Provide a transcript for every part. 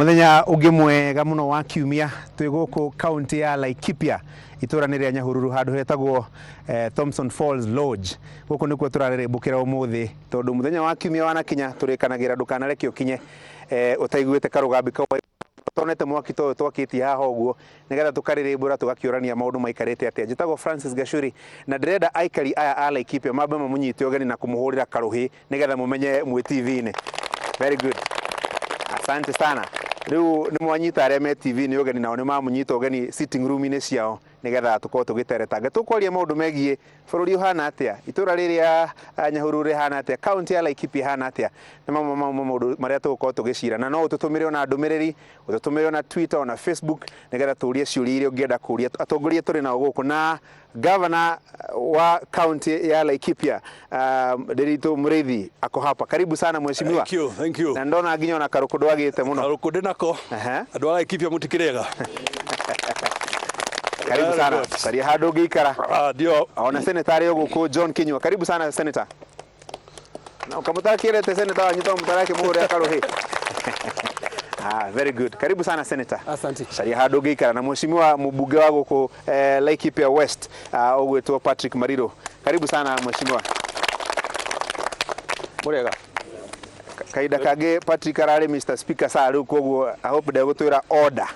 Muthenya ũngĩ mwega mũno wa kiumia twĩ gũkũ kaunti ya Laikipia itũra-inĩ rĩa Nyahururu handũ hetagwo eh, Thompson Falls Lodge. Gũkũ nĩkuo tũrarĩrĩmbũkĩra ũmũthĩ tondũ mũthenya wa kiumia wanakinya tũrĩkanagĩra ndũkanareke ũkinye eh, ũtaiguĩte karũgambi kau tonete mwaki ta ũyũ twakĩtie haha ũguo nĩgetha tũkarĩrĩmbũra tũgakĩũrania maũndũ maikarĩte atĩa. Njĩtagwo Francis Gachuri na ndĩrenda aikari aya a Laikipia mambe mamũnyite ũgeni na kũmũhũrĩra karũhĩ nĩgetha mũmenye mwĩ TV-inĩ. Very good. Asante sana. Rĩu nĩ mwanyita arĩa me TV-inĩ ũgeni nao nĩ mamũnyita ũgeni sitting room-inĩ ciao nĩgetha tũkorwo tũgĩteretanga. Tũkwaria maũndũ megiĩ bũrũri ũhana atĩa, itũra rĩrĩa Nyahururu rĩhana atĩa, kaunti ya Laikipia ĩhana atĩa, nĩ mamwe ma maũndũ marĩa tũgũkorwo tũgĩcira. Na no ũtũtũmĩre ona ndũmĩrĩri, ũtũtũmĩre ona Twitter, ona Facebook nĩgetha tũrie ciũria iria ũngĩenda kũria atongoria tũrĩ nao gũkũ na Gavana wa kaunti ya Laikipia Ndiritu Muriithi ako hapa. Karibu sana mheshimiwa. Thank you, thank you. Na ndona nginya ona karũkũ ndwagĩte mũno. Karũkũ ndĩ nako. Andũ a Laikipia mũtikĩrĩega. Karibu sana. Caria handũ ũngĩikara. Ah, ndio. Ona senator arĩ o gũkũ John Kinyua. Karibu sana senator. Na ũkamũtarakĩrete senator wanyu to mũtarakĩmũhũrĩra karũhĩ. Ah, very good. Karibu sana senator. Asante. Caria handũ ũngĩikara na mheshimiwa mũmbunge wa gũkũ eh, Laikipia West ah, ũgwĩtwo Patrick Mariro. Karibu sana mheshimiwa. Mũrĩega. Kahinda kangĩ Patrick ararĩ Mr Speaker saa rĩu koguo I hope ndegũtwĩra order.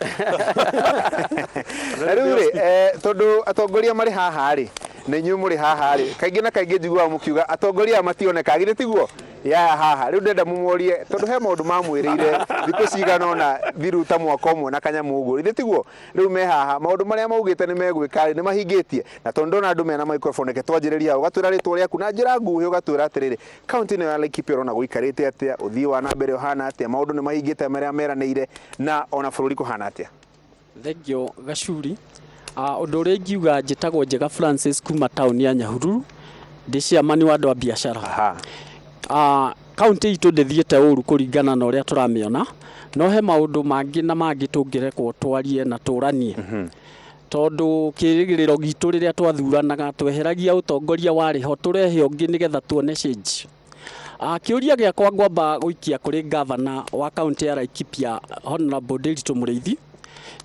Na rĩu rĩ eh, tondũ atongoria marĩ haha rĩ na inyuĩ mũrĩ haha rĩ kaingĩ na kaingĩ njiguaga mũkiuga atongoria aya mationekaga githĩ tiguo yaya haha rĩu ndĩrenda mũmorie tondũ he maũndũ mamwĩrĩire thikũ cigana ũna thiru ta mwaka ũmwe na kanyamũ ũguo githĩ tiguo rĩu me haha maũndũ marĩa maugĩte nĩ megwĩka rĩ nĩ mahingĩtie na tondũ ndona andũ mena microphone reke twanjĩrĩrie hau ũgatwĩra rĩtwa rĩaku na njĩra nguhĩ ũgatwĩra atĩrĩrĩ kaunti ĩno ya Laikipia ũrona gũikarĩte atĩa ũthii wa na mbere ũhana atĩa maũndũ nĩ mahingĩte marĩa meranĩire na ona bũrũri kũhana atĩa. Thengio Gacuri. Ũndũ ũrĩa ingiuga njĩtagwo Njega Francis kuma taũni ya Nyahururu, ndĩ chairman wa andũ a biacara. Kaũntĩ itũ ndĩthiĩte ũru kũringana na ũrĩa tũramĩona, no he maũndũ mangĩ na mangĩ tũngĩrekwo twarie na tũranie. Tondũ kĩrĩgĩrĩro gitũ rĩrĩa twathuranaga tweheragia ũtongoria warĩ ho tũrehe ũngĩ nĩgetha tuone change. Kĩũria gĩakwa ngwamba gũikia kũrĩ ngavana wa kaũntĩ ya Laikipia Honorable Ndiritu Mũrĩithi,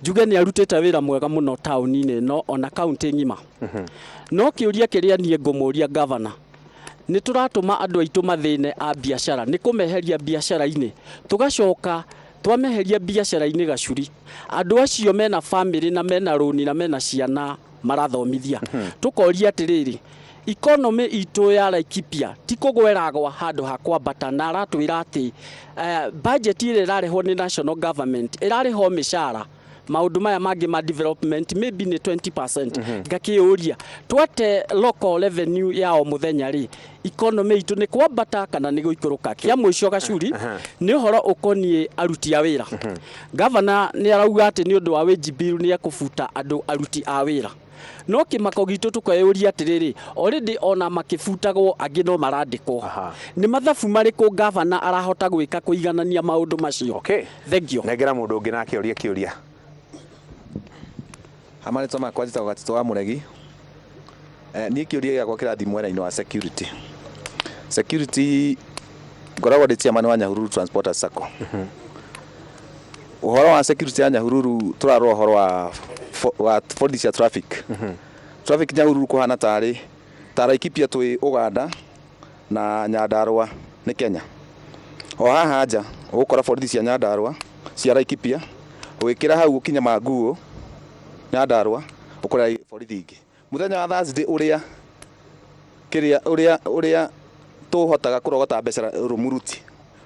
njuge nĩ arutĩte wĩra mwega mũno taũni-inĩ ĩno ona kaũntĩ ng'ima. No kĩũria kĩrĩa niĩ ngũmũria ngavana, nĩ tũratũma andũ aitũ mathĩne a biacara nĩ kũmeheria biacara-inĩ, tũgacoka twameheria biacara-inĩ gacuri, andũ acio mena bamĩrĩ na mena rũni na mena ciana marathomithia. Tũkoria atĩrĩrĩ, economy itũ ya Laikipia ti kũgwa ĩragwa handũ ha kwambata na aratwĩra atĩ budget ĩrĩa ĩrarĩhwo nĩ national government ĩrarĩhwo mĩcara maũndũ maya mangĩ ma development maybe nĩ 20%. Ngakĩũria twate local revenue ya o mũthenya rĩ, economy itũ nĩ kwambata kana nĩ gũikũrũka? Kĩa mũico Gacuri nĩ ũhoro ũkoniĩ aruti a wĩra. Gavana nĩ arauga atĩ nĩ ũndũ wa wage bill nĩ ekũbuta andũ aruti a wĩra. No kĩmako gitũ tũkeyũria atĩrĩrĩ, already ona makĩbutagwo angĩ no marandĩkwo. Nĩ mathabu marĩkũ gavana arahota gwĩka kũiganania maũndũ macio? Okay. Thengio. Nengera mũndũ ũngĩ nake orie kĩũria. Ha marĩtwa makwa njĩtagwo Gatitũ wa Mũregi. Niĩ kĩũria gĩakwa kĩrathiĩ mwena-inĩ wa security. Security ngoragwo ndĩ chairman wa Nyahururu Transporters Sacco. Ũhoro wa security ya Nyahururu tũrarora ũhoro wa wa borithi cia traffic. Traffic Nyahururu kũhana tarĩ ta Laikipia twĩ Ũganda na Nyandarũa nĩ Kenya. O haha nja ũgũkora borithi cia Nyandarũa cia Laikipia, ũgĩkĩra hau ũkinye Manguũ Nyandarũa ũkore borithi ingĩ. Mũthenya wa Thursday ũrĩa kĩrĩa ũrĩa ũrĩa tũhotaga kũrogota mbeca Rũmuruti.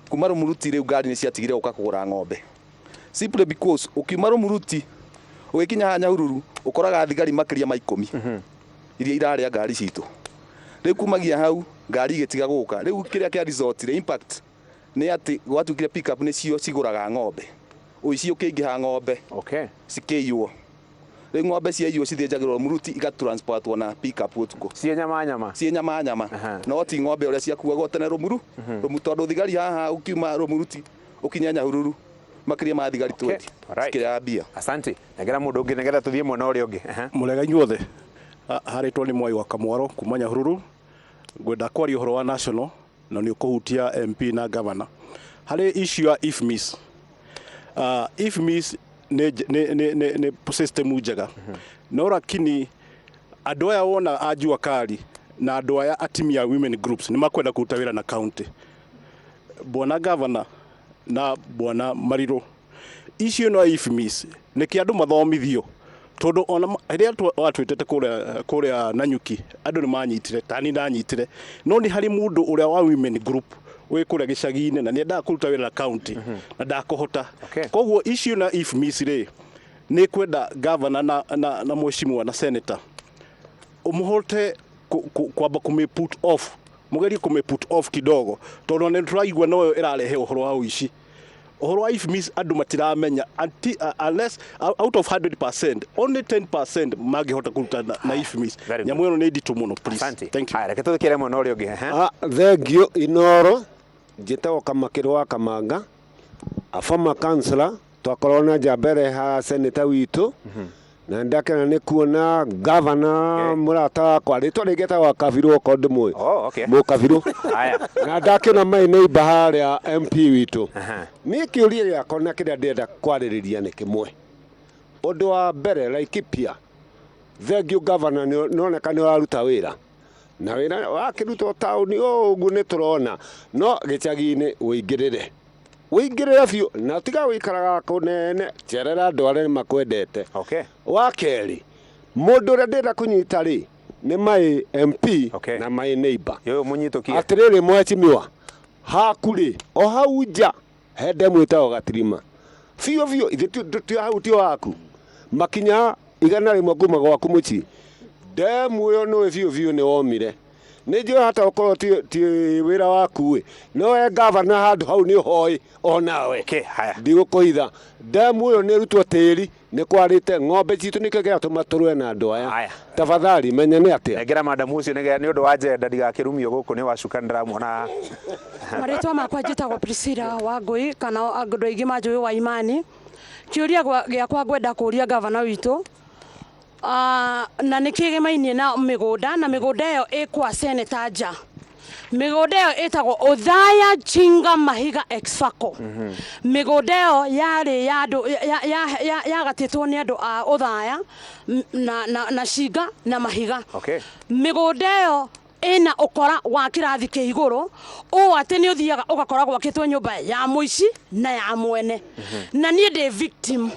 Kuma Rũmuruti rĩu ngari nĩ ciatigire gũka kũgũra ng'ombe. Simply because ũkiuma Rũmuruti ũgĩkinya haha Nyahururu ũkoraga thigari makĩria ma ikũmi iria irarĩa ngari citũ. Rĩu kumagia hau ngari igĩtiga gũka. Rĩu kĩrĩa kĩa result impact nĩ atĩ gwatuĩkire pick up nĩcio cigũraga ng'ombe. Ũici ũkĩingĩha ng'ombe cikĩiywo. Rĩu ng'ombe ciaiywo cithĩnjagĩrwo Rũmuruti igatransportwo na pick up ũtukũ. Ciĩ nyama nyama. Ciĩ nyama nyama. No ti ng'ombe ũrĩa ciakuagwo tene Rũmuru. Rũmu tondũ thigari haha ũkiuma Rũmuruti ũkinye Nyahururu makĩria ma thigari 20 cikĩrĩaga mbia. Asante. Nengera mũndũ ũngĩ nĩgetha tũthiĩ mwena ũrĩa ũngĩ. Mũrega inyuothe. Harĩtwo nĩ Mwai wa Kamwaro kuma Nyahururu. Ngwenda kwaria ũhoro wa national na nĩ ũkũhutia MP na governor. Harĩ issue ya IFMIS. IFMIS nĩ nĩ nĩ nĩ nĩ system njega, no lakini andũ aya wona a jua kali na andũ aya atimia women groups nĩ makwenda kũruta wĩra na county. Bwana Governor na Bwana Marirũ, icio no IFMIS nĩkĩ andũ mathomithio, tondũ ona rĩrĩa watwĩtĩte kũrĩa Nanyuki, andũ nĩ manyitire, tani ndanyitire, no nĩ harĩ mũndũ ũrĩa wa women group wĩ kũrĩa gĩcagi-inĩ na nĩ endaga kũruta wĩra na county na ndakũhota. Koguo icio na IFMIS rĩ, nĩ kwenda governor na mheshimiwa na senator mũhote kwamba kũmĩ put off, mũgerie kũmĩ put off kidogo, tondũ nĩ tũraigua noyo ĩrarehe ũhoro wa ũici, ũhoro wa IFMIS. Andũ matiramenya unless out of 100% only 10% mangĩhota kũruta na IFMIS. Very good. Nyamũ ĩno nĩ nditũ mũno, please. Asante. Thank you. Haya, reke tũthikĩre mwena ũrĩa ũngĩ. Ehe. Ah, thengio Inoro. Njĩtagwo Kamakĩrũ wa Kamanga, a former councillor. Twakorwo na njamba ĩrĩa haha, senator witũ, na ndakena nĩ kuona gavana. Mũrata wakwa rĩtwa rĩngĩ etagwo Kabirũ, okorwo ndĩmũĩ. Oh, okay. Mũkabirũ. Haya. Na ndakĩona my neighbor harĩa, MP witũ. Niĩ kĩũria gĩakwa na kĩrĩa ndĩrenda kwarĩrĩria nĩ kĩmwe. Ũndũ wa mbere, Laikipia, thengio gavana, nĩoneka nĩ ũraruta wĩra na wĩra wakĩrutwo taũni o ũguo nĩ tũrona, no gĩcagi-inĩ ũingĩrĩre, ũingĩrĩre biũ, na tiga wĩikaraga kũnene, cerera andũ arĩa makwendete. Wa kerĩ, mũndũ ũrĩa ndĩrenda kũnyita rĩ nĩ my MP na my neighbor. Yũyũ mũnyitũkie. Atĩrĩrĩ mheshimiwa, haku rĩ, o hau nja he ndemu ĩtagwo Gatirima, biũ biũ ithe ti hau tio waku, makinya 100 kuma gwaku mũciĩ. Ndemu ĩyo nĩũĩ biũ biũ nĩ womire. Nĩ njũĩ hata ũkorwo ti wĩra waku ĩ, no we gavana handũ hau nĩ ũhoĩ onawe. Okay, haya. Ndigũkũhitha, ndemu ĩyo nĩ ĩrutwo tĩri, nĩ kwarĩte ng'ombe citũ, nĩkĩo kĩratũma tũrũe na andũ aya. Haya. Tafadhali menya nĩ atĩa. Nengera madamu ũcio nĩ ũndũ wa njenda ndigakĩrumio gũkũ nĩ wacuka, nĩndĩramuona. Marĩtwa makwa njĩtagwo Priscilla Wangũi, kana andũ aingĩ manjũĩ wa Imani. Kĩũria gĩakwa ngwenda kũria gavana witũ, na nĩ kĩgĩmainie na mĩgũnda, na mĩgũnda ĩyo ĩ kwa seneta nja. Mĩgũnda ĩyo ĩtagwo Othaya Chinga Mahiga Exfaco. Mĩgũnda ĩyo yarĩ ya andũ yagatĩtwo nĩ andũ a Othaya na Cinga na Mahiga. Mĩgũnda ĩyo ĩna ũkora wa kĩrathi kĩa igũrũ ũũ atĩ nĩ ũthiaga ũgakora gwakĩtwo nyũmba ya mũici na ya mwene. Na niĩ ndĩ victim,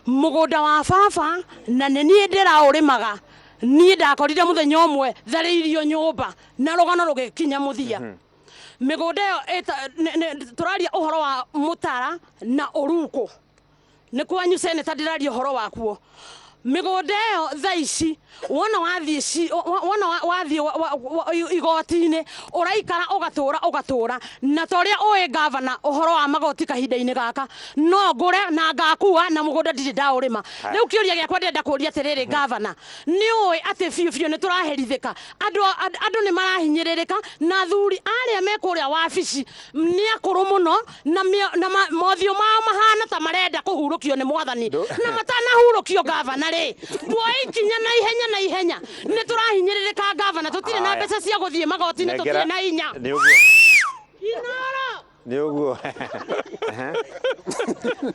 mũgũnda wa baba, na nĩ niĩ ndĩraũrĩmaga. Niĩ ndakorire mũthenya ũmwe tharĩirio nyũmba na rũgano rũgĩkinya mũthia. Mĩgũnda ĩyo tũraria ũhoro wa Mũtara na Ũrukũ, nĩ kwanyu seneta ndĩraria ũhoro wakuo. Mĩgũnda ĩyo thaa ici wona wathiĩ wona wathiĩ igoti-inĩ, ũraikara ũgatũra ũgatũra, na ta ũrĩa ũĩ gavana ũhoro wa magoti kahinda-inĩ gaka, no ngũre na ngakua na mũgũnda ndirĩ ndaũrĩma. Rĩu kĩũria gĩakwa ndĩrenda kũria atĩrĩrĩ, gavana, nĩ ũĩ atĩ biũ biũ nĩ tũraherithĩka, andũ nĩ marahinyĩrĩrĩka, na athuri arĩa me kũrĩa wabici nĩ akũrũ mũno na mothiũ mao mahana ta marenda kũhurũkio nĩ mwathani, na matanahurũkio gavana rĩ, tuoe ikinya na ihenya na ihenya. Nĩ tũrahinyĩrĩrĩka gavana, tũtirĩ na Haya. mbeca cia gũthiĩ magoti-inĩ, tũtirĩ na hinya. Nĩ ũguo. Inoro. Nĩ ũguo.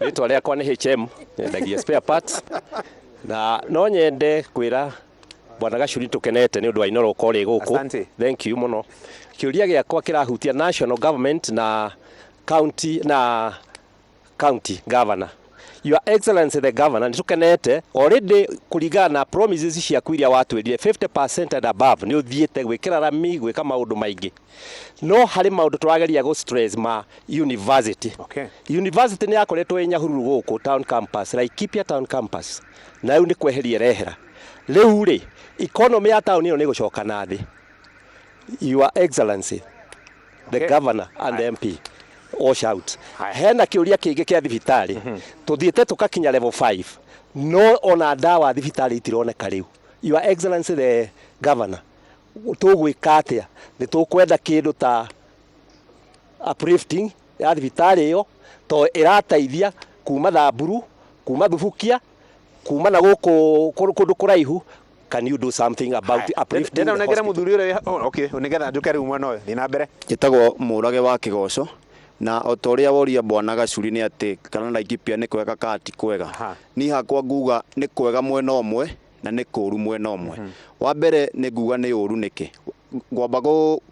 Rĩtwa rĩakwa nĩ HM, nyendagia spare parts, na no nyende kwĩra Bwana Gacuri tũkenete nĩ ũndũ wa Inoro ũkorĩ gũkũ. Asante. Thank you mũno. Kĩũria gĩakwa kĩrahutia national government na county, na county governor. Your Excellency the Governor, nĩ tũkenete already kũringana na promises ciaku iria watwĩrire, 50% and above nĩ ũthiĩte gwĩkĩra rami, gwĩka maũndũ maingĩ, no harĩ maũndũ tũrageria gũ stress ma university. University nĩ yakoretwo ĩ Nyahururu gũkũ town campus, Laikipia town campus, na rĩu nĩ kweheria ĩrehera. Rĩu rĩ, economy ya town ĩyo nĩ ĩgũcoka na thĩ. Your Excellency the Governor and the MP, wash out. Hena kĩũria kĩngĩ kĩa thibitarĩ. Tũthiĩte tũkakinya level 5, no ona ndawa thibitarĩ itironeka. Rĩu Your Excellency the Governor, tũgwĩka atĩa? Nĩ tũkwenda kĩndũ ta uplifting ya thibitarĩ ĩyo, to ĩrateithia kuma Thamburu, kuma Thubukia, kuma na gũkũ kũndũ kũraihu. Can you do something about uplifting Ndĩrenda the ũnengere hospital? Mũthuri ũrĩa, oh, okay, nĩgetha njũke rĩu mwena ũyũ. Thiĩ na mbere. Njĩtagwo Mũrage wa Kĩgoco. Na o ta ũrĩa woria Bwana Gacuri nĩ atĩ kana Laikipia nĩ kwega kana ti kwega. Niĩ hakwa nguga nĩ kwega mwena ũmwe na nĩ kũru mwena ũmwe. Wa mbere nĩ nguga nĩ ũru nĩkĩ? Ngwamba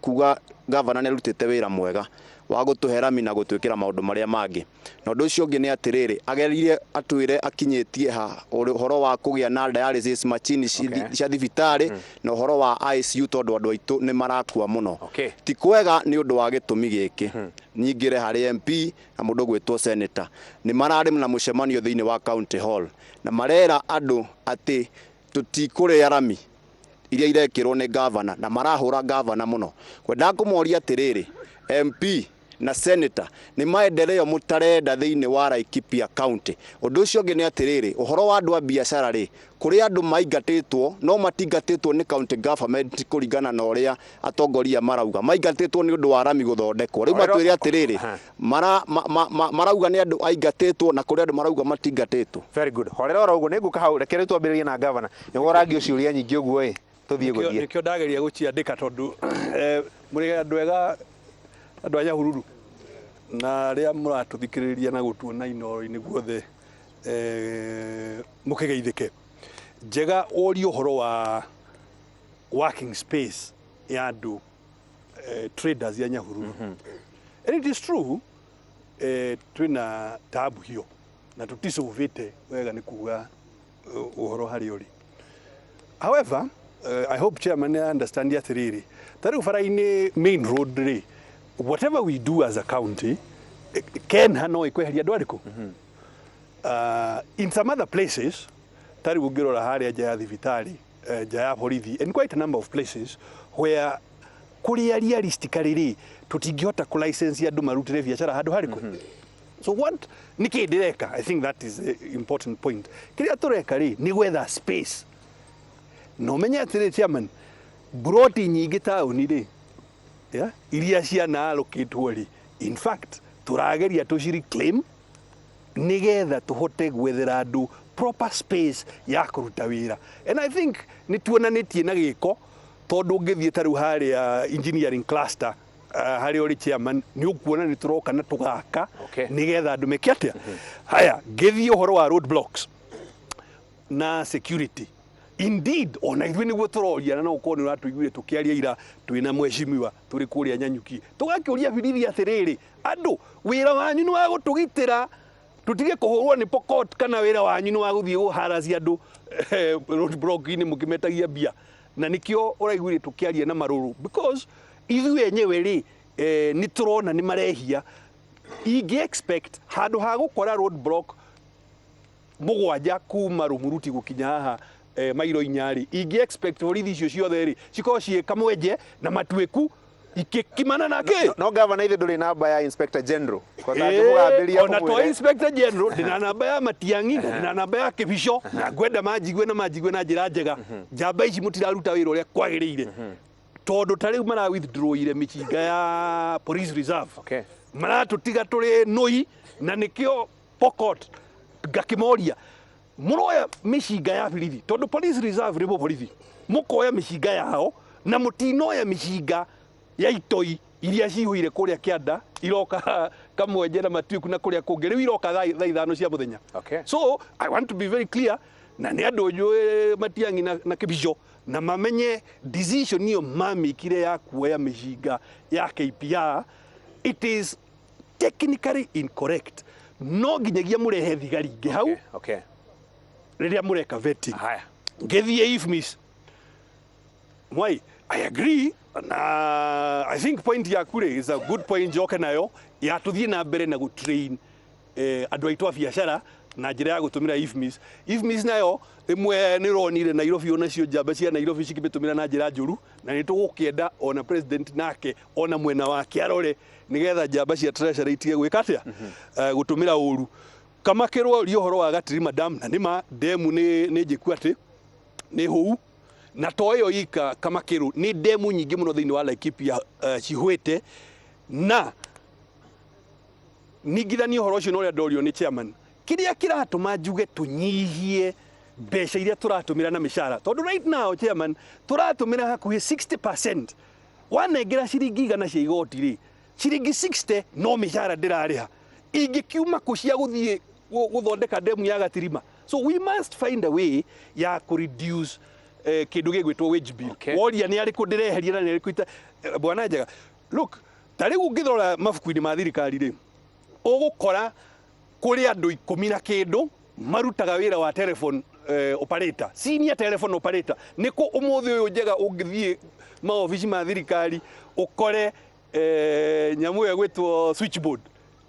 kuga gavana nĩ arutĩte wĩra mwega wa gũtũhe rami na gũtwĩkĩra maũndũ marĩa mangĩ. Na ũndũ ũcio ũngĩ nĩ atĩrĩrĩ, agerire atwĩre akinyĩtie ha ũhoro wa kũgĩa na dialysis machine cia thibitarĩ na ũhoro wa ICU tondũ andũ aitũ nĩ marakua mũno. Ti kwega nĩ ũndũ wa gĩtũmi gĩkĩ. Nyingĩre harĩ MP na mũndũ ũgwĩtwo senator. Nĩ mararĩ na mũcemanio thĩinĩ wa county hall na marera andũ atĩ tũtikũrĩa rami iria irekĩrwo nĩ gavana na marahũra gavana mũno. Kwendaga kũmoria atĩrĩrĩ, MP na senator nĩ maendeleo mũtarenda thĩinĩ wa Laikipia County. Ũndũ ũcio ũngĩ nĩ atĩrĩrĩ, ũhoro wa andũ a biacara rĩ, kũrĩ andũ maingatĩtwo no matingatĩtwo nĩ county government kũringana na ũrĩa atongoria marauga. Maingatĩtwo nĩ ũndũ wa rami gũthondekwo. Rĩu matwĩre atĩrĩrĩ, mara, ma, ma, ma, marauga nĩ andũ aingatĩtwo na kũrĩ andũ marauga matingatĩtwo. Very good. Horera oro ũguo nĩ ngũka hau reke rĩu twambĩrĩrie na gavana. Nĩguo ũrangio ciũria nyingĩ ũguo ĩ tũthiĩ gũthiĩ. Nĩkĩo ndageria gũciandĩka tondũ mũrĩ andũ ega andũ a Nyahururu na arĩa mũratũthikĩrĩria na gũtuona inoro-inĩ guothe mũkĩgeithĩke. Njega ũrie ũhoro wa working space ya andũ traders ya Nyahururu. And it is true twĩna tabu hiyo na tũticũvĩte wega nĩ kuga ũhoro harĩa ũrĩ. However, I hope chairman understand atĩrĩrĩ, ta rĩu bara-inĩ main road rĩ, whatever we do as a county, KeNHA no ĩkweheria andũ arĩkũ? In some other places, ta rĩu ũngĩrora harĩa nja ya thibitarĩ, nja ya borithi, in quite a number of places where kũrĩa realistically rĩ, tũtingĩhota kũ license andũ marutĩre biacara handũ harĩkũ. So what nĩkĩ ndĩreka? I think that is the important point. Kĩrĩa tũreka rĩ, nĩ gwetha space. Na ũmenye atĩrĩ chairman, mburoti nyingĩ taũni rĩ, yeah, iria ciana allocate-wo rĩ, in fact tũrageria tũci reclaim nĩgetha tũhote gwethera andũ proper space ya kũruta wĩra. And I think nĩ tuonanĩtie na gĩko tondũ ũngĩthiĩ ta rĩu harĩa engineering cluster harĩa ũrĩ chairman nĩ ũkuona nĩ tũroka na tũgaka nĩgetha andũ meke atĩa. Haya, ngĩthiĩ ũhoro wa road blocks na security. Indeed, ona ithuĩ nĩguo tũroria na no ũkorwo nĩ ũratũiguire tũkĩaria ira twĩna mheshimiwa tũrĩ kũrĩa Nyanyuki. Tũgakĩũria birithi atĩrĩrĩ, andũ wĩra wanyu nĩ wa gũtũgitĩra tũtige kũhũrwo nĩ Pokot kana wĩra wanyu nĩ wa gũthiĩ kũharacia andũ road block-inĩ mũkĩmetagia mbia. Na nĩkĩo ũraiguire tũkĩaria na marũrũ because ithuĩ enyewe rĩ nĩ tũrona nĩ marehia. Ingĩ expect handũ ha gũkora road block mũgwanja kuma Rumuruti gũkinya haha mairo inya rĩ, ingĩ expect borithi icio ciothe rĩ cikorwo ciĩ Kamwenje na Matuĩku ikĩkimana na kĩ. No gavana ithe ndũrĩ namba ya Inspector General. Kwa tangĩmũgambĩria Ona to Inspector General ndĩna namba ya Matiang'i na ndĩna namba ya Kĩbico na ngwenda manjigue na manjigue na njĩra njega. Njamba ici mũtiraruta wĩra ũrĩa kwagĩrĩire tondũ ta rĩu mara withdrawire mĩcinga ya police reserve. Maratũtiga tũrĩ nũi na nĩkĩo Pokot ngakĩmoria mũroya mĩcinga ya birithi tondũ police reserve nĩ borithi mũkoya mĩcinga yao na mũtinoya mĩcinga ya itoi iria cihũire kũrĩa kĩanda iroka Kamwenje na Matuĩku na kũrĩa kũngĩ rĩu iroka thaa 5 cia mũthenya. So I want to be very clear na nĩ andũ njũĩ Matiang'i na Kĩbico na mamenye decision ĩyo mamĩkire ya kuoya mĩcinga ya KPR it is technically incorrect. No nginyagia mũrehe thigari ingĩ hau rĩrĩa mũreka vetting. Ngĩthiĩ IFMIS Mwai, I agree na I think point yaku rĩ is a good point njoke nayo ya tũthiĩ na mbere na gũtrain andũ aitũ a biacara na njĩra ya gũtũmĩra IFMIS. IFMIS nayo rĩmwe nĩ ũronire Nairobi onacio njamba cia Nairobi cikĩmĩtũmĩra na njĩra njũru na nĩ tũgũkĩenda ona president nake ona mwena wake arore nĩgetha njamba cia treasury itige gwĩka atĩa gũtũmĩra ũru. Kamakĩrwo ria ũhoro wa Gatirima Dam na nĩma demu nĩ njĩku atĩ nĩ hũu na to ĩyo ika Kamakĩrũ nĩ demu nyingĩ mũno thĩinĩ wa Laikipia cihũĩte na ningithania ũhoro ũcio na ũrĩa ndorio nĩ chairman. Kĩrĩa kĩratũma njuge tũnyihie mbeca iria tũratũmĩra na mĩcara tondũ right now chairman tũratũmĩra hakuhĩ 60% wanengera ciringi 100 cia igoti rĩ Ciringi 60 no mĩcara ndĩrarĩha, ingĩkiuma kũ cia gũthiĩ gũthondeka ndemu ya Gatirima? So we must find a way ya kũ reduce kĩndũ gĩgwĩtwo wage bill. Woria nĩ arĩkũ ndĩreheria na nĩ arĩkũ ita bwana Njega, look, ta rĩu ũngĩrora mabuku-inĩ ma thirikari rĩ, ũgũkora kũrĩ andũ 10 na kĩndũ marutaga wĩra wa telephone operator, senior telephone operator. Nĩ kũ ũmũthĩ ũyũ, Njega, ũngĩthiĩ maobici ma thirikari ũkore nyamũ ĩyo ĩgwĩtwo switchboard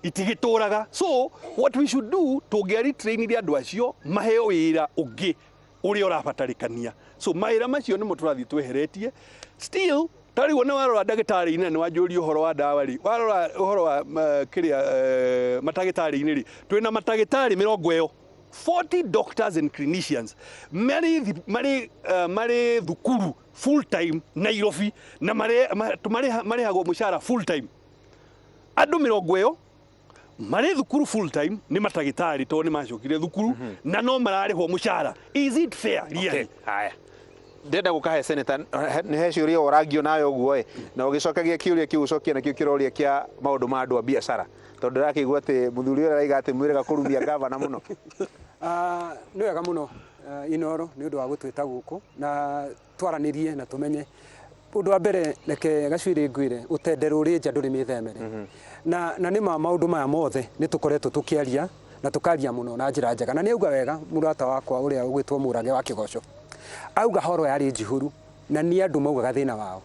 itigĩtũraga? So what we should do, tũngĩaritrainire andũ acio maheo wĩra ũngĩ ũrĩa ũrabatarĩkania. So mawĩra macio nĩmo tũrathiĩ tweheretie. Still, ta rĩu ona warora ndagĩtarĩ-inĩ, na nĩ wanjũria ũhoro wa ndawa rĩ, warora ũhoro wa kĩrĩa matagĩtarĩ-inĩ rĩ, twĩna matagĩtarĩ 40, 40 doctors and clinicians marĩ thukuru full time Nairobi, na marĩhagwo mũcara full time. Andũ 40 marĩ thukuru full time, nĩ matagĩtarĩ tondũ nĩ macokire thukuru, na no mararĩhwo mũcara. Is it fair, really? Okay. Haya, ndĩrenda gũkahe senator nĩ he ciũria ũrangio nayo ũguo ĩ, na ũgĩcokagia kĩũria kĩu, ũcokie nakĩo kĩroria kĩa maũndũ ma andũ a biacara, tondũ ndĩrakĩigua atĩ mũthuri ũrĩa araiga atĩ mwĩrĩga kũrumia gavana mũno. Ah, nĩ wega mũno Inoro nĩ ũndũ wa gũtwĩta gũkũ na twaranĩrie na tũmenye. Ũndũ wa mbere, reke gacuĩrĩ ngwĩre, ũtendero ũrĩ nja ndũrĩ mĩthemere. Na nĩ ma maũndũ maya mothe nĩ tũkoretwo tũkĩaria na tũkaria mũno na njĩra njega, na nĩ auga wega mũrata wakwa ũrĩa ũgwĩtwo Mũrage wa Kĩgoco, auga horo yarĩ njihũru na nĩ andũ maugaga thĩna wao.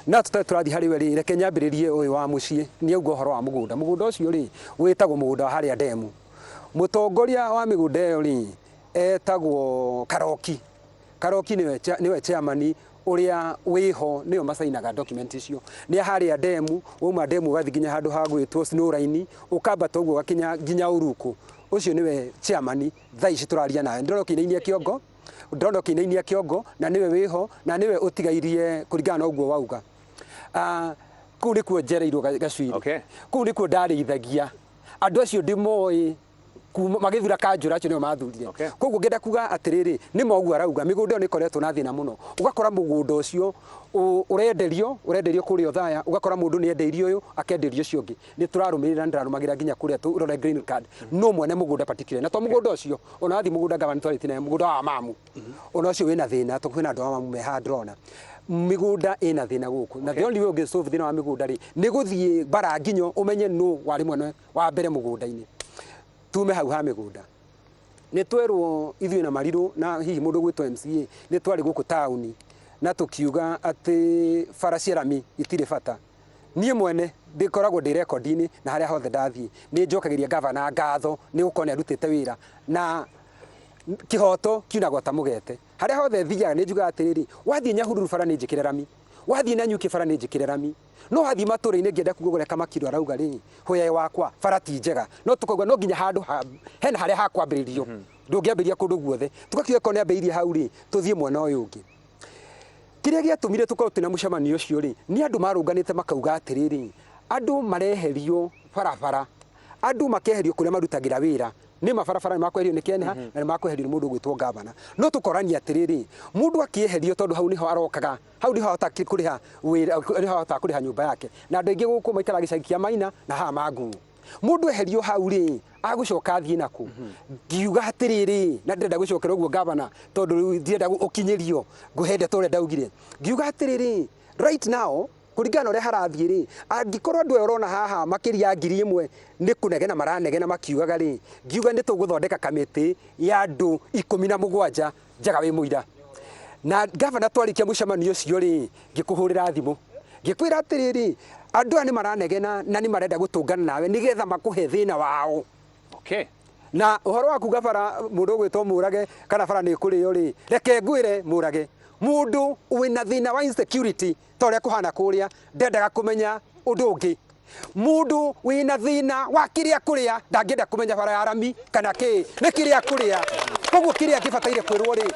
Na tũtarĩ tũrathiĩ harĩ we rĩ, reke nyambĩrĩrie ũyũ wa mũciĩ. Nĩ auga ũhoro wa mũgũnda. Mũgũnda ũcio rĩ, wĩtagwo mũgũnda wa harĩa ndemu. Mũtongoria wa mĩgũnda ĩyo rĩ, etagwo Karoki. Karoki nĩwe chairman ũrĩa wĩho, nĩo macainaga document icio. Nĩ harĩa ndemu, wauma ndemu ũgathiĩ nginya handũ ha gwĩtwo Snow Line, ũkambata ũguo ũgakinya nginya Ũrukũ. Ũcio nĩwe chairman thaa ici tũraria nawe. Ndĩrona ũkĩinainia kĩongo, ndĩrona ũkĩinainia kĩongo, na nĩwe wĩho na nĩwe ũtigairie kũringana na ũguo wauga. Ah, kũu nĩkuo njereirwo gacuiri. Kũu nĩkuo ndarĩithagia andũ acio, ndĩmoĩ kuma magĩthura kanjũra, acio nĩo mathurire. Koguo ngenda kuga atĩrĩrĩ, nĩ ma ũguo arauga, mĩgũnda ĩyo nĩ ĩkoretwo na thĩna mũno. Ũgakora mũgũnda ũcio ũrenderio kũrĩa Othaya, ũgakora mũndũ nĩ endeirio ũyũ, akenderio ũcio ũngĩ. Nĩ tũrarũmĩrĩra, nĩ ndĩrarũmagĩrĩra nginya kũrĩa tũrore green card no mwene mũgũnda particular. Na to mũgũnda ũcio, ona wathiĩ mũgũnda gavana twarĩtie naye, mũgũnda wa mamu ona ũcio wĩna thĩna, tondũ kwĩna andũ a mamu me haha. Ndĩrona mĩgũnda ĩna thĩna gũkũ, na the only way ũngĩ solve thĩna wa mĩgũnda rĩ, nĩ gũthiĩ bara nginyo ũmenye nũ warĩ mwene wa mbere mũgũnda-inĩ. Tume hau ha mĩgũnda, nĩ twerwo ithuĩ na Marirũ na hihi mũndũ gwĩtwo MCA, nĩ twarĩ gũkũ taũni na tũkiuga atĩ bara cia rami itirĩ bata. Niĩ mwene ndĩkoragwo ndĩ rekondi-inĩ, na harĩa hothe ndathiĩ nĩ njokagĩria gavana ngatho nĩ gũkorwo nĩ arutĩte wĩra, na kĩhoto kiunagwo ta mũgete. Harĩa hothe thiaga nĩ njugaga atĩrĩrĩ, wathiĩ Nyahururu bara nĩ njĩkĩre rami, wathiĩ Nanyuki bara nĩ njĩkĩre rami, no wathiĩ matũra-inĩ ngĩenda kuga ũrĩa Kamakiro arauga rĩ, hũyaĩ wakwa bara ti njega. No tũkauga no nginya handũ hena harĩa hakwambĩrĩrio, ndũngĩambĩrĩria kũndũ guothe. Tũgakiuga korwo nĩ ambĩrĩirie hau rĩ, tũthiĩ mwena ũyũ ũngĩ. Kĩrĩa gĩatũmire tũkorwo twĩna mũcemanio ũcio rĩ, nĩ andũ marũnganĩte makauga atĩrĩrĩ, andũ mareherio barabara, andũ makeherio kũrĩa marutagĩra wĩra. Nĩ ma barabara nĩ makweherio nĩ KeNHA na nĩ makweherio nĩ mũndũ ũgwĩtwo gavana, no tũkorania atĩrĩrĩ, mũndũ akĩeherio tondũ hau nĩho arokaga, hau nĩho ahota kũrĩha wĩra, nĩho ahotaga kũrĩha nyũmba yake, na andũ aingĩ gũkũ maikaraga gĩcagi kĩa Maina na haha Manguũ. Mũndũ eherio hau rĩ, agũcoka athiĩ nakũ? Ngiuga atĩrĩrĩ, na ndĩrenda gũcokera ũguo gavana, tondũ rĩu ndirenda ũkinyĩrio ngũhe ndeto ũrĩa ndaugire. Ngiuga atĩrĩrĩ, right now, kũringana na ũrĩa harathiĩ rĩ, angĩkorwo andũ aya ũrona haha makĩria ya 1000 nĩ kũnegena maranegena makiugaga rĩ, ngiuga nĩ tũgũthondeka kamĩtĩ ya andũ 17. Njega wĩ mũira na gavana, twarĩkia mũcemanio ũcio rĩ, ngĩkũhũrĩra thimũ ngĩkwĩra atĩrĩrĩ, andũ aya nĩ maranegena na nĩ marenda gũtũngana nawe nĩgetha makũhe thĩna wao. Na ũhoro wa kuga bara, mũndũ ũgwĩtwo Mũrage, kana bara nĩ ĩkũrĩo rĩ, reke ngwĩre Mũrage, mũndũ wĩna thĩna wa insecurity ta ũrĩa kũhana kũrĩa ndendaga kũmenya ũndũ ũngĩ. Mũndũ wĩna thĩna wa kĩrĩa kũrĩa ndangĩenda kũmenya bara ya rami kana kĩ, nĩ kĩrĩa kũrĩa. Koguo kĩrĩa kĩbataire kwĩrwo rĩ,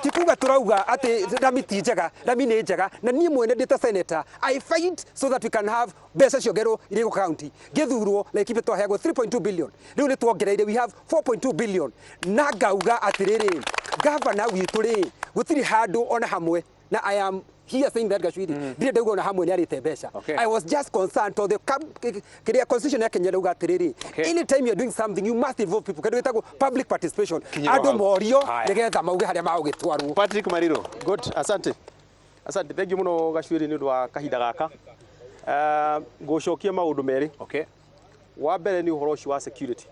ti kuga tũrauga atĩ rami ti njega. Rami nĩ njega, na niĩ mwene ndĩ ta senator, I fight so that we can have mbeca ciongerwo iria igũka county. Ngĩthurwo Laikipia twaheagwo 3.2 billion, rĩu nĩ tuongereire, we have 4.2 billion. Na ngauga atĩrĩrĩ, gavana witũ rĩ, gũtirĩ handũ ona hamwe, na I am here saying that, Gachwiri, ndirĩ ndauga ona hamwe nĩ arĩte mbeca. I was just concerned tondũ kĩrĩa constitution ya Kenya ĩrauga atĩrĩrĩ, anytime you're doing something, you must involve people, kĩndũ gĩtagwo public participation. Kinyĩrwo Andũ hau. morio Haya. nĩgetha mauge harĩa magũgĩtwarwo. Patrick Mariro. Good, asante. Asante, thank you muno Gacuiri nĩ ũndũ wa kahinda gaka. Ngũcokia maũndũ merĩ. Wa mbere nĩ ũhoro ũcio wa security.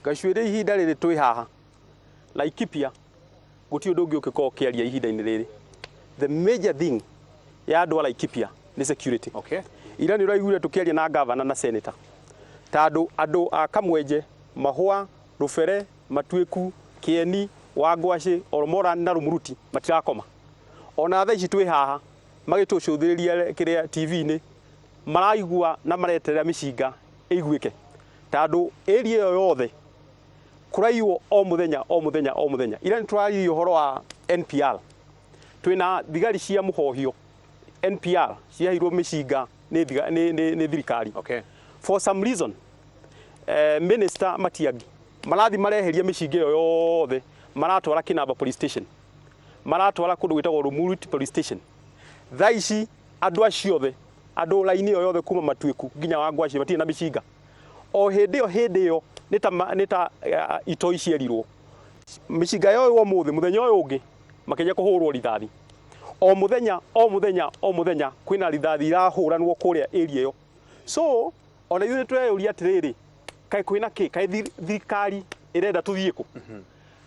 Gacuiri, ihinda rĩrĩ twĩ haha Laikipia, gũtirĩ ũndũ ũngĩ ũngĩkorwo ũkĩaria ihinda-inĩ rĩrĩ. The major thing ya andũ a Laikipia nĩ security. Ira nĩ ũraiguire tũkĩaria na governor na senator, tondũ andũ a Kamwenje, Mahũa, Rũbere, Matuĩku, Kĩeni, Wangwacĩ, Olomoran na Rũmuruti matirakoma. Ona thaa ici twĩ haha magĩtũcũthĩrĩria kĩrĩa TV-inĩ, maraigua na mareterera mĩcinga ĩiguĩke, tondũ area ĩyo yothe kũraiywo o mũthenya, o mũthenya, o mũthenya. Ira nĩ tũraririe ũhoro wa NPR. Twĩna thigari cia mũhohio NPR ciaheirwo mĩcinga nĩ thirikari. For some reason, Minister Matiang'i marathi mareheria mĩcinga ĩyo yothe, maratwara Kinamba Police Station, maratwara kũndũ gwĩtagwo Rumuruti Police Station. Thaa ici andũ acio othe, andũ raini ĩyo yothe kuma Matuĩku nginya Wangwacĩ, matirĩ na mĩcinga. O hĩndĩ ĩyo nĩ ta itoi cierirwo mĩcinga yoywo ũmũthĩ, mũthenya ũyũ ũngĩ makĩnya kũhũrwo rithathi. O mũthenya, o mũthenya, o mũthenya kwĩna rithathi irahũranwo kũrĩa area ĩyo. So ona ithuĩ nĩ tũreyũria atĩrĩrĩ, kaĩ kwĩna kĩ? Kaĩ thirikari ĩrenda tũthiĩ kũ?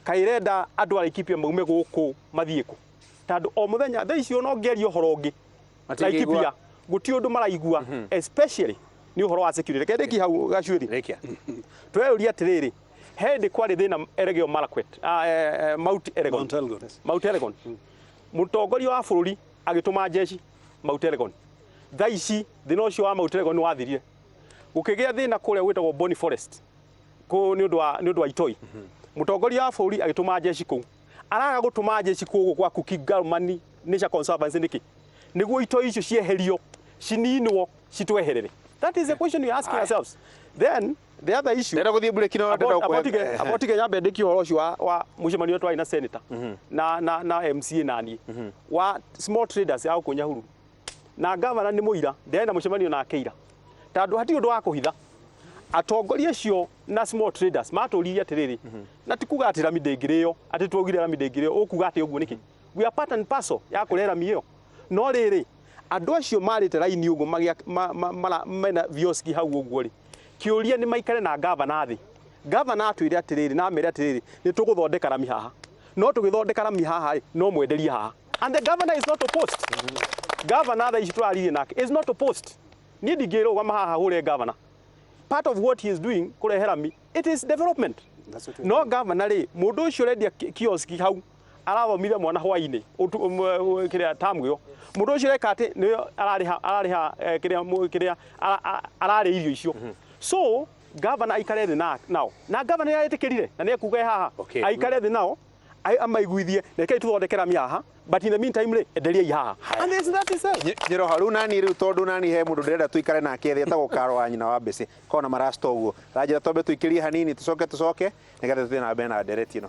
Kaĩ ĩrenda andũ a Laikipia maume gũkũ mathiĩ kũ? Tondũ o mũthenya thaa ici ona ũngĩaria ũhoro ũngĩ, Matingĩigua. Laikipia gũtirĩ ũndũ maraigua, especially nĩ ũhoro wa security. Reke ndĩkie hau, Gacuĩri. Rĩkia. Tweyũria atĩrĩrĩ, he hĩndĩ kwarĩ thĩna Elgeyo Marakwet, Mount Elgon. Mount Elgon. Mount Elgon, mũtongoria wa bũrũri agĩtũma jeshi Mount Elgon. Thaa ici thĩna ũcio wa Mount Elgon nĩ wathirire. Gũkĩgĩa thĩna kũrĩa gwĩtagwo Boni Forest kũ nĩ ũndũ wa itoi. Mũtongoria wa bũrũri agĩtũma jeshi kũu. Araga gũtũma jeshi kũgũ gwaku Kilgalman Nature Conservancy nĩkĩ, nĩguo itoi icio cieherio, cininwo, citweherere? That is the question we are asking ourselves. Then the other issue, Ndĩrenda gũthiĩ break, no ndĩrenda gũkũhe. Abotige nyambe ndĩkie ũhoro ũcio wa mũcemanio ũrĩa twarĩ na senator na MCA na niĩ wa small traders a gũkũ Nyahururu. Na governor nĩ mũira, ndĩrarĩ na mũcemanio nake ira, tondũ hatirĩ ũndũ wa kũhitha. Atongoria acio na small traders matũririe atĩrĩrĩ, na ti kuga atĩ rami ndĩngĩrĩo, atĩ twaugire rami ndĩngĩrĩo, ũkuga atĩ ũguo nĩkĩ? We are part and parcel ya kũrĩa rami ĩyo. No rĩrĩ, andũ acio marĩte raini ũguo mena vioski hau ũguo rĩ, kĩũria nĩ maikare na gavana thĩ. Gavana atwĩre atĩrĩrĩ, na amere atĩrĩrĩ, nĩ tũgũthondeka rami haha, no tũgĩthondeka rami haha rĩ, no mwenderie haha. And the governor is not opposed. Governor thaa ici tũraririe nake is not opposed. Niĩ ndingĩrũgama haha hũre governor. Part of what he is doing, kũrehe rami, it is development. No governor rĩ, mũndũ ũcio ũrendia kioski hau arathomithia mwana hwainĩ kĩrĩa tamu ĩyo, mũndũ ũcio ũreka atĩ nĩwe ararĩha kĩrĩa ararĩa irio icio. So governor aikare thĩ nao, na governor nĩ aretĩkĩrire na nĩ ekuga haha aikare thĩ nao, amaiguithie, rekei tũthondeke rami haha, but in the meantime rĩ, enderiai haha. And that is it. Nyiroha rĩu nani rĩu, tondũ nani he mũndũ ndĩrenda tũikare nake thĩ etagwo Karo wa nyina wa Mbĩcĩ kona marasta ũguo aranjĩra twambe tũikĩrie hanini, tũcoke nĩgetha tũthiĩ na mbere na ndereti ĩno.